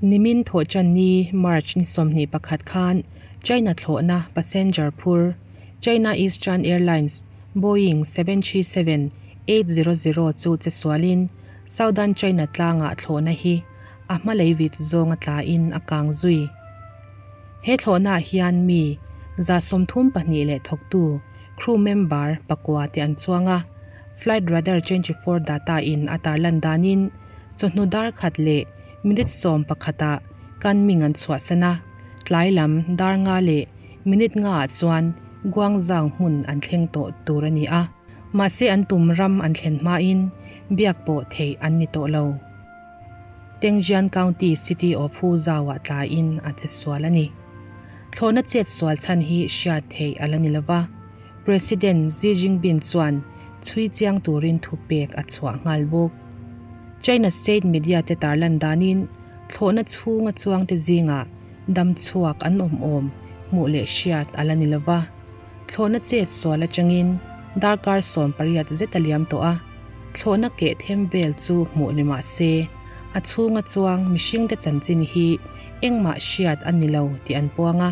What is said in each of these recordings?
Nimin Thawhṭanni, March ni 21 khan China thlawhna passenger phur China Eastern Airlines Boeing 737-800 chu che sualin Southern China tlangah thlawhna hi a hma lei vit zawnga tlain a kang zui. He thlawhnaah hian mi 32 leh thawktu, crew member, pakua te an chuang a, Flight Radar 24 data in a tarlan danin chawhnu dar khat leh minute 11 ah Kunming an chhuahsan a, tlai lam dar nga leh minute nga ah chuan Guangzhou hmun an thleng tawh tur a ni a, mahse an tum ram an thlen hmain biak pawh theih an ni tawh lo. Tengjian County City of Huzhou ah tlaiin a che sual a ni. Thlawhna chet sual chhan hi hriat theih a la ni lova, President Xi Jinping chuan chhui chiang turin thupek a chhuah nghal bawk. China state media te tarlan danin thlawhna chhunga chuangte zingah dam chhuak an awm awm hmuh leh hriat a la ni lova. Thlawhna chet sual atangin darkar 18 zet a liam tawh a, thlawhna keh them vel chu hmuh ni mah se a chhunga chuang mihringte chanchin hi engmah hriat a ni lo tih an puang a,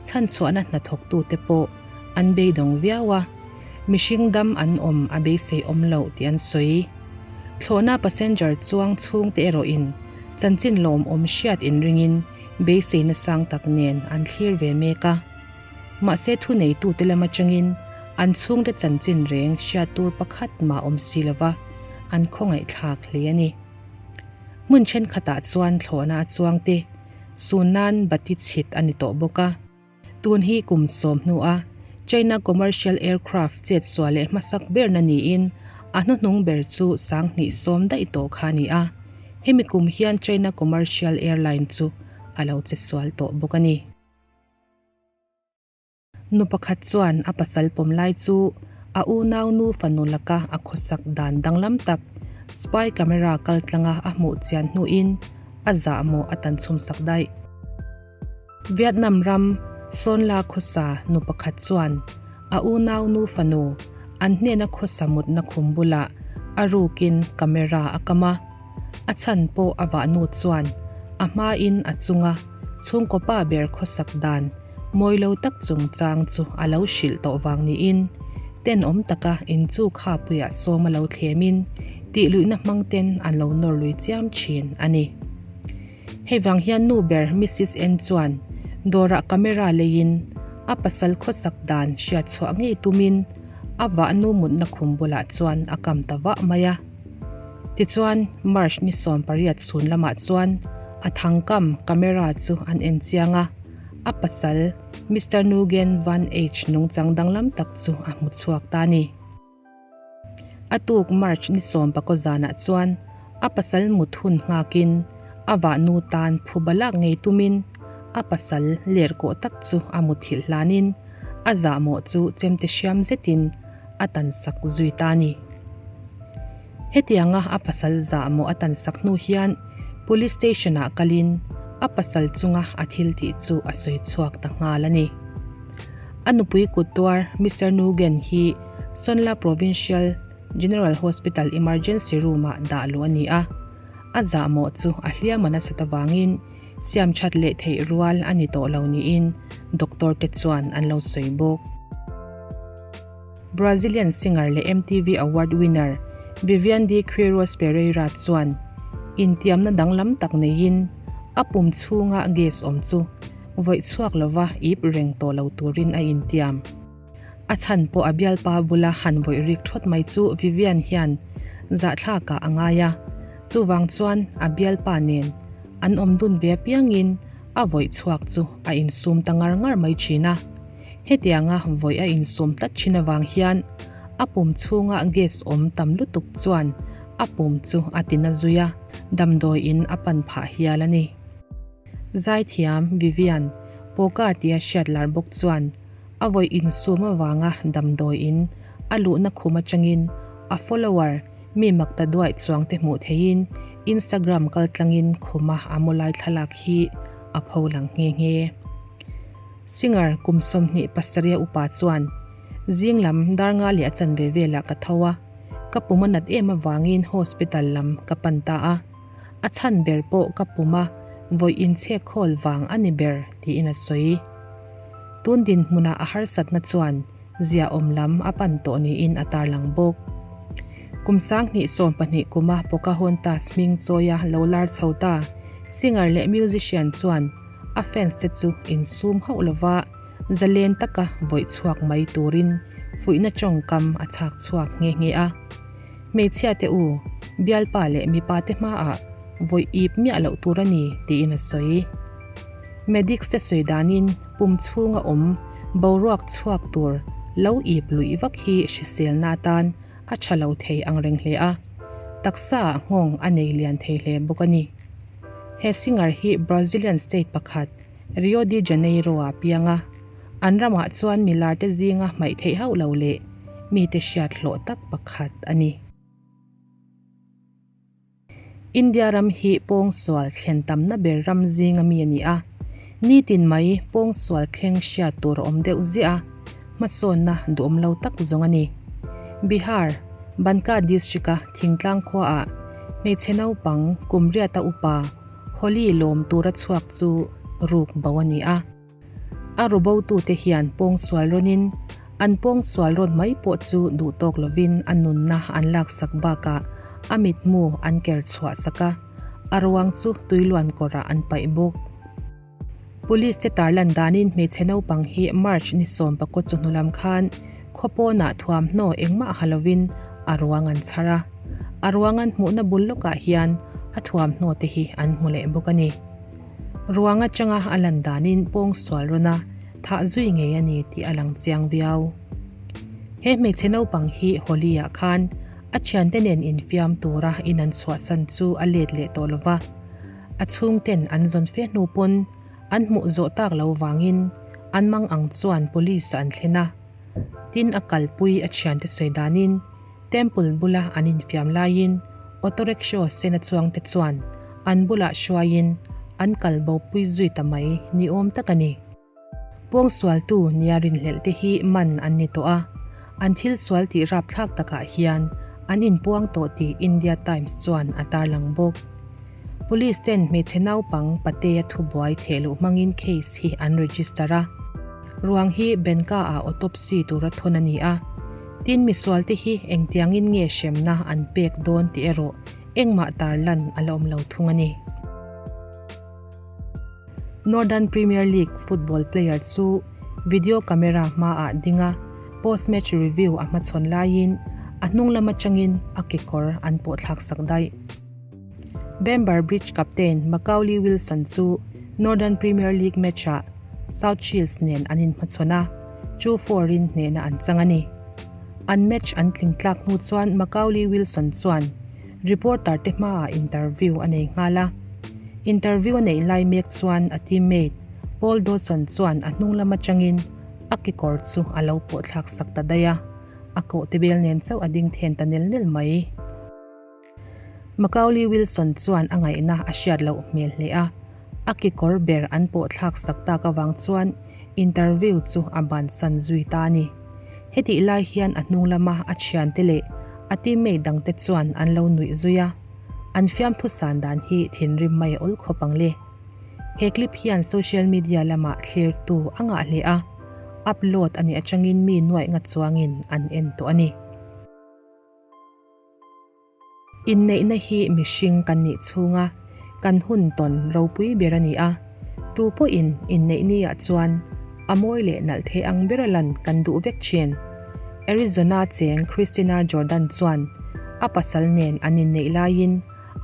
chhanchhuahna hnathawktute pawh an beidawng viau a, mihring dam an awm a beisei awm loh tih an sawi. Thlawhna passenger chuang chhungte erawhin chanchin lawmawm hriat inringin beiseina sang tak nen an thlir ve mek a. Mahse thuneitute lam atangin an chhungte chanchin reng hriat tur pakhat mah awm si lova an khawngaihthlak hle a ni. Hmun thenkhatah chuan thlawhna a chuangte sun nan bati chhit a ni tawh bawk a. Tun hi kum 10 hnua China commercial aircraft chet sual leh hmasak berna niin a hnuhnung ber chu 2010 daih tawh kha a ni a. Hemi kum hian China commercial airline chu a lo che sual tawh bawk a ni. Nu pakhat chuan a pasal pawm lai chu a unau nu fanu laka a khawsak dan danglam tak spy camera kal tlanga a hmuh chian hnuin a zah maw a tan chhum sak daih. Vietnam ram Son La khawsa nu pakhat chuan a unau nu fanu an hnena khawsa mutna khum bulah a rukin camera a kam a, a chhan pawh a vah nu chuan a hmain a chunga chhungkaw pa ber khawsak dan mawilo tak chungchang chu a lo hrilh tawh vang niin tenawm taka in chu khapuiah sawm a lo thlemin tih luihna hmang ten an lo nawr lui chiam thin a ni. Hei vang hian nu ber Mrs N chuan dawrah camera leiin a pasal khawsak dan hriat chhuah ngei tumin a vah nu mutna khum bulah chuan a kam ta vah mai a. Tichuan March ni 18 chhun lamah chuan a thangkam camera chu an en chiang a, a pasal Mister Nguyen Van H nungchang danglam tak chu a hmu chhuak ta a ni. A tuk March ni 19 zanah chuan a pasal mut hun nghakin a vah nu tan phuba lak ngei tumin a pasal ler kawh tak chu a muthilh hlanin a zahmawh chu chemte hriam zetin a tan sak zui ta a ni. Hetianga a pasal zahmawh a tan sak hnu hian police station ah kalin a pasal chunga a thil tih chu a sawi chhuak ta nghal a ni. A nupui kut tuar Mister Nguyen hi Son La Provincial General Hospital emergency room ah dah luh a ni a, a zahmawh chu a hliam a nasat avangin siam that leh theih rual a ni tawh lo niin doctor te chuan an lo sawi bawk. Brazilian singer leh MTV Award winner Vivian de Queiroz Pereira chuan intiamna danglam tak neiin a pum chhunga gas awm chu vawi chhuak lova ip reng tawh lo turin a intiam. A chhan pawh a bialpa bula han vawi rik thawt mai chu Vivian hian zahthlakah a ngai a, chuvang chuan a bialpa nen an awm dun ve apiangin a vawi chhuak chu a insum ta ngar ngar mai thin a. Hetianga vawi a insum tlat thin avang hian a pum chhunga gas awm tam lutuk chuan a pum chu a tina zui a, damdawiin a pan phah hial a ni. Zaithiam Vivian Poka tia hriat lar bawk chuan a vawi insum avanga damdawiin a luhna khum atangin a follower mi makta duai chuangte hmuh theihin Instagram kaltlangin khuma a mu lai thlalak hi a pholang nghe nghe. Singer kum 27 upa chuan zing lam dar nga leh a chanve velah ka tho a, ka pum a nat em avangin hospital lam ka pan ta a. A chhan ber pawh ka pum a, Vawi inchhek khawl vang a ni ber tiin a sawi. Tun dinhmuna a harsatna chuan ziaawm lam a pan tawh niin a tarlang bawk. Kum 2012 kuma Pocahontas hming chawia lo lar chho ta singer leh musician chuan a fans te chu insum hauh lova zalen taka vawi chhuak mai turin fuihna tawngkam a chhak chhuak nghe nghe a. Hmeichhia te u, bialpa leh mipa te hmaah vawi ip miah loh tur a ni tiin a sawi. Medics te sawi danin pum chhunga awm boruak chhuak tur lo ip luih vak hi hriselna atan a tha lo thei ang reng hle a, taksa ah nghawng a nei lian thei hle bawk a ni. He singer hi Brazilian state pakhat Rio de Janeiro ah piang a, an ramah chuan milar te zinga hmaih theih hauh lo leh mite hriat hlawh tak pakhat a ni. India ram hi pawngsual thlen tamna ber ram zinga mi a ni a, nitin mai pawngsual thleng hriat tur a awm deuh ziah a, hmasawnna duhawm lo tak zawng a ni. Bihar, Banka district-a thingtlang khuaah hmeichhe naupang kum riata upa Holi lawm tura chhuak chu ruk bo a ni a. A rubotute hian pawngsual rawnin an pawngsual rawn mai pawh chu duh tawk lovin a nunna an laksak bakah a mitmu an ker chhuah sak a, a ruang chu tuiluan kawrah an paih bawk. Police te tarlan danin hmeichhe naupang hi March ni 10 chawhnu lam khan khawpawnah thuamhnaw engmah ha lovin a ruang an chhar a, a ruang an hmuhna bul lawkah hian a thuamhnaw te hi an hmu leh bawk a ni. Ruang atanga a lan danin pawngsual rawn a thah zui ngei a ni tih a lang chiang viau. He hmeichhe naupang hi Holi-ah khan a thiante nen infiam tura in an chhuahsan chu a let leh tawh lo va, a chhungten an zawn fe hnu pawn an hmuh zawh tak lo vangin an mang ang chuan police an thlen a. Tin a kalpui a thiante sawi danin Temple bula an infiam laiin auto rickshaw sena chuangte chuan an bulah hruaiin an kal bopui zui ta mai ni awm tak a ni. Pawngsualtu nia rinhlelh te hi man an ni tawh a, an thil sual tih rapthlak takah hian an inpuang tawh tih India Times chuan a tarlang bawk. Police ten hmeichhe naupang Patea thubuai thehluh hmangin case hi an register a, ruang hi Benka ah autopsy tura thawn a ni a. Tin misualte hi engtiangin nge hremna an pek dawn tih erawh engmah tarlan a la awm lo thung a ni. Northern Premier League football player chu video camera hmaah ding a, post-match review a hmachhawn laiin a hnung lam atangin a kekawr an pawh thlaksak daih. Bamber Bridge captain Macaulay Wilson chu Northern Premier League match-ah South Shields nen an inhmachhawn a, chu four-in hnehna an chang a ni. An match an tling tlak hnu chuan Macaulay Wilson chuan reporter te hmaah interview a nei nghal a. Interview a neih lai mek chuan a teammate Paul Dawson chuan a hnung lam atangin a kekawr chu a lo pawh thlak sak ta daih a, a kawhte bel nen chauh a ding then ta nel nel mai. Macaulay Wilson chuan a ngaihna a hriat loh hmel hle a, a kekawr ber an pawh thlak sak tak avang chuan interview chu a bansan zui ta a ni. Hetih lai hian a hnung lama a thiante leh a teammate dangte chuan an lo nuih zui a, an fiamthu san dan hi thinrim mai a awl khawp ang le. He clip hian social media lamah thlirtu a ngah hle a, upload a nih atangin mi nuaih nga chuangin an en tawh a ni. Inneihna hi mihring kan nih chhunga kan hun tawn ropui ber a ni a, tu pawhin inneih ni ah chuan a mawi leh nalh thei ang bera lan kan duh vek thin. Arizona cheng Christina Jordan chuan a pasal nen an inneih laiin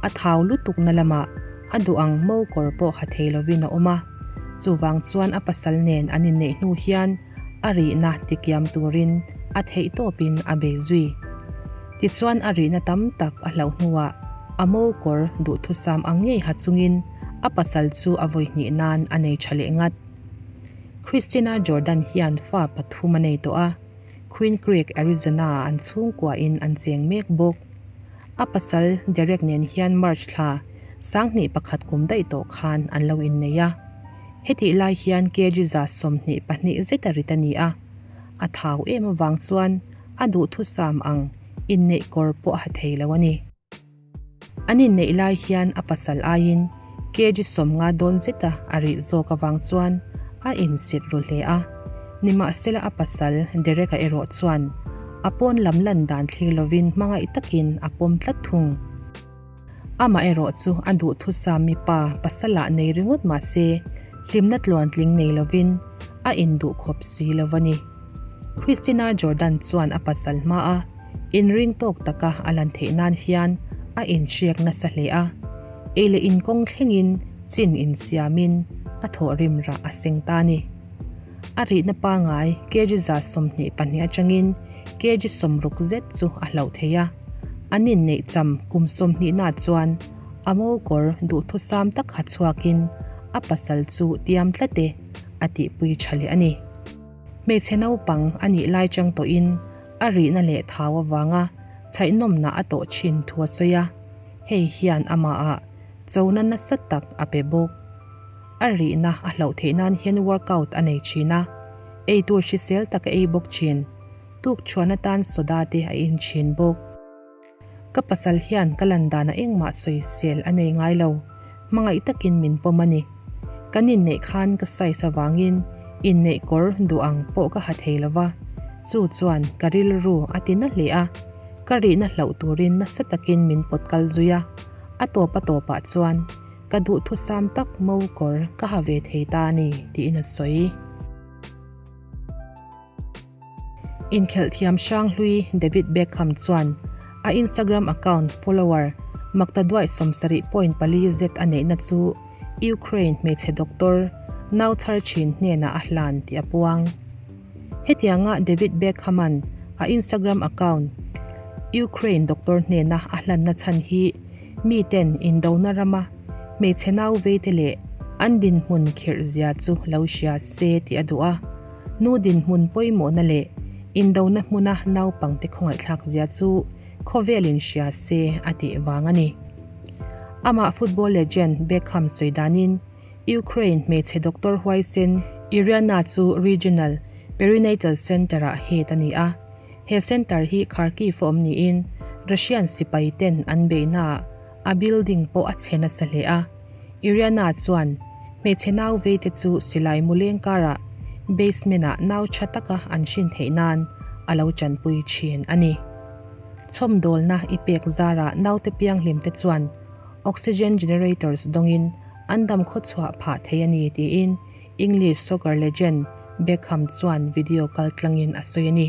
a thau lutukna lamah a duh ang mo kawr pawh ha thei lovin a awm a, chuvang chuan a pasal nen an inneih hnu hian a rihna tikiam turin a theih tawpin a bei zui. Tichuan a rihna tam tak a hlauh hnuah a mo kawr duhthusam ang ngei ha chungin a pasal chu a vawi hnih nan a nei tha leh ngat. Christina Jordan hian fa pathum a nei tawh a, Queen Creek, Arizona-ah an chhungkuain an cheng mek bawk. A pasal Derek nen hian March thla 2001 kum daih tawh khan an lo innei a. Hetih lai hian kg 22 zet a rit a ni a, a thau em avang chuan a duhthusam ang inneih kawr pawh a ha thei lo a ni. An inneih lai hian a pasal aiin Kg 50 dawn zeta a rih zawk avang chuan a insit ru hle a. Nimahsela a pasal Derek-a erawh chuan a pawn lam lan dan thlir lovin hmangaih takin a pawm tlat thung. Amaherawh chu a duhthusam mipa pasalah nei ringawt mah se hlimna tluantling nei lovin a induh khawp si lo a ni. Christina Jordan chuan a pasal hmaa inring tawk taka a lan theih nan hian a inhriak nasa hle a, ei leh in kawng thlengin chin insiamin a thawhrim rah a seng ta a ni. A rihna pangai kg 22 atangin kg 60 zet chu a hlauh thei a, an inneih cham kum 20 na chuan a mokawr duhthusam tak ha chhuakin a pasal chu tiam tlat e a tihpui tha leh a ni. Hmeichhe naupang a nih lai chang tawhin a rihna leh thau avanga chhaihnawmna a tawh thin thu a sawi a, hei hian amahah chona nasa tak a pe bawk. A rihna a hlauh theih nan hian workout a nei thin a, eitur hrisel tak a ei bawk thin. Tuk chhuan atan soda te a in thin bawk. Ka pasal hian ka lan danah engmah sawisel a nei ngai lo, hmangaih takin min pawm a ni. Kan inneih khan ka size avangin inneih kawr duh ang pawh ka ha thei lo va, chu chuan ka rilru a ti na hle a, ka rihna hlauh turin nasa takin min pawt kal zui a, a tawp a tawpah chuan ka duhthusam tak mo kawr ka ha ve thei ta a ni tiin a sawi. Inkhelh thiam Hranghlui David Beckham chuan a Instagram account follower maktaduai 70.4 zet a neihna chu Ukraine hmeichhe doctor nau chhar thin hnenah a hlan tih a puang. Hetianga David Beckham-a'n a Instagram account Ukraine doctor hnena a hlanna chhan hi miten indona rama hmeichhe nau veite leh an dinhmun khirh zia chu lo hria se tih a duh a. Nu dinhmun pawimawhna leh indona hmuna naupangte khawngaihthlak zia chu khawvelin hria se a tih vang a ni. Amah football legend Beckham sawi danin Ukraine hmeichhe doctor huaisen Iryna chu Regional Perinatal Centre-ah head a ni a. He centre hi Kharkiv a awm niin Russian sipai ten an beihnaah a building pawh a chhe nasa hle a. Iryna chuan hmeichhe nau veite chu silai mu leng karah basement-ah nau tha taka an hrin theih nan a lo tanpui thin a ni. Chhawmdawlna i pek zarah naute pianghlim te chuan oxygen generators dawngin an dam khawchhuah phah thei a ni tiin English soccer legend Beckham chuan video kaltlangin a sawi a ni.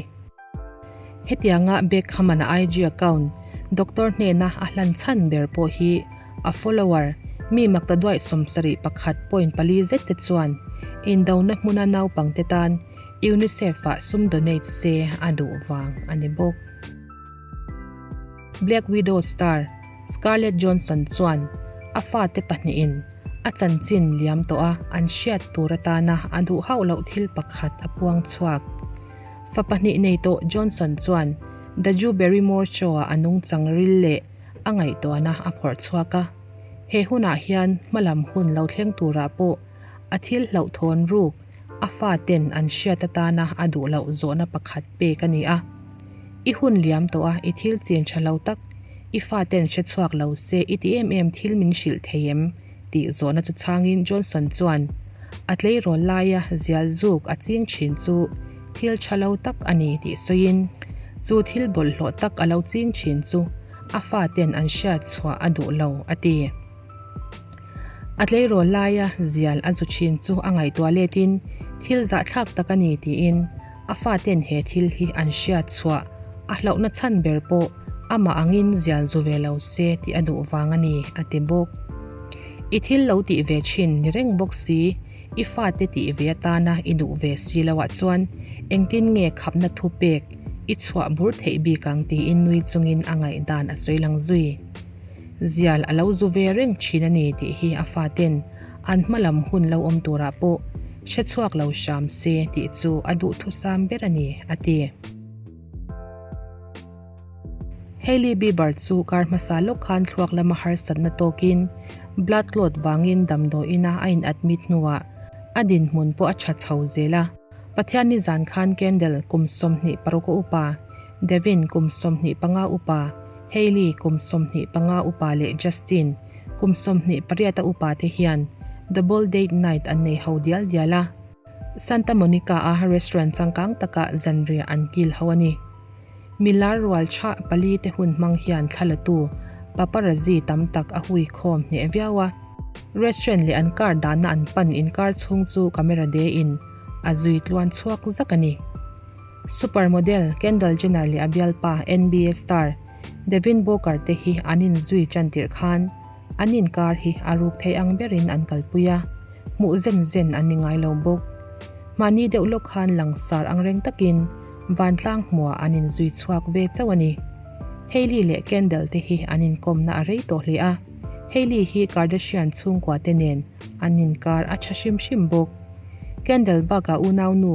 Hetianga Beckham-a'n a IG account doctor hnena a hlan chhan ber pawh hi a follower mi maktaduaih 71.4 zet te chuan indona hmuna naupangte tan UNICEF-ah sum donate se a duh vang a ni bawk. Black Widow star Scarlett Johansson chuan a fate pahnihin a chanchin liam tawh a an hriat tur atana a duh hauh loh thil pakhat a puang chhuak. Fa pahnih nei tawh Johnson chuan The Drew Barrymore Show-ah a nungchang ril leh a ngaihtuahna a phawrh chhuak a. He hunah hian hmalam hun lo thleng turah pawh a thil hlauhthawn ruk a faten an hriat atana a duh loh zawhna pakhat pek a ni a. I hun liam tawh a, i thil chin tha lo tak i faten hre chhuak lo se i ti em em thil min hrilh thei em? tih zawhna chu chhangin Johnson chuan a tleirawl laia zial zuk a ching thin chu thil tha lo tak a ni tih sawiin chu thil bawlhhlawh tak a lo ching thin chu a faten an hriat chhuah a duh lo a ti. A tleirawl laia zial a zu thin chu a ngaihtuah letin thil zahthlak tak a ni tiin a faten he thil hi an hriat chhuah a hlauhna chhan ber pawh amah angin zial zu ve lo se tih a duh vang a ni a ti bawk. I thil lo tih ve thin ni reng bawk si, i fate tih ve atana i duh ve si loah chuan engtin nge khapna thu pek i chhuah bur theih bik ang tiin nui chungin a ngaihdan a sawi lang zui. Zial a lo zu ve reng thin a ni tih hi a faten an hmalam hun lo awm turah pawh hre chhuak lo hram se tih chu a duhthusam ber a ni, a ti. Hailey Bieber chu kar hmasa lawk khan thluak lama harsatna tawkin blood clot vangin damdawiina a in admit hnuah a dinhmun pawh a tha chho zel a. Pathianni zan khan Kendall kum 26 a upa, Devin kum 25 upa, Hailey kum 25 upa leh Justin. Kum 28 a upa te hian double date night an nei ho dial dial a. Santa Monica a restaurant changkang takah zanriah an kil ho a ni. Milar rual tha pali te hun hmang hian thlalatu paparazzi tam tak a hui khawm hneh viau a. Restaurant leh an car dahna an pan inkar chhung chu camera de in a zui tluan chhuak zak a ni. Supermodel Kendall Jenner leh a bialpa NBA star Devin Booker te hi an inzui tan tirh khan an inkar hi a ruk thei ang berin an kalpui a, hmuh zen zen an ni ngai lo bawk. Mahni deuh lawk khan langsar angreng takin vantlang hmuah an inzui chhuak ve chauh a ni. Hailey leh Kendall te hi an inkawmna a rei tawh hle a, Hailey hi Kardashian chhungkua te nen an inkar a tha hrim hrim bawk. Kendall bakah unaunu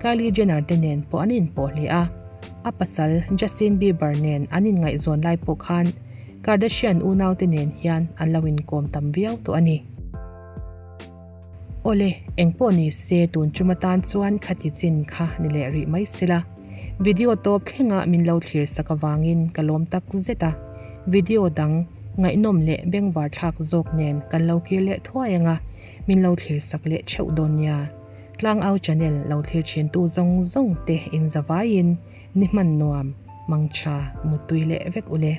Kylie Jenner te nen pawh an inpawh hle a, a pasal Justin Bieber nen an inngaihzawn lai pawh khan Kardashian unaute nen hian an lo inkawm tam viau tawh a ni. Awle, engpawh ni se tun tum atan chuan khati chin kha ni leh rih mai sela. Video tawp thlenga min lo thlir sak avangin ka lawm tak zet a, video dang ngaihnawm leh bengvar thlak zawk nen kan lo kir leh thuai anga min lo thlir sak leh theuh dawn nia. Tlangau channel lo thlir thin tu zawng zawng te in zavaiin ni hman nuam, mangtha, muttui leh vek ule.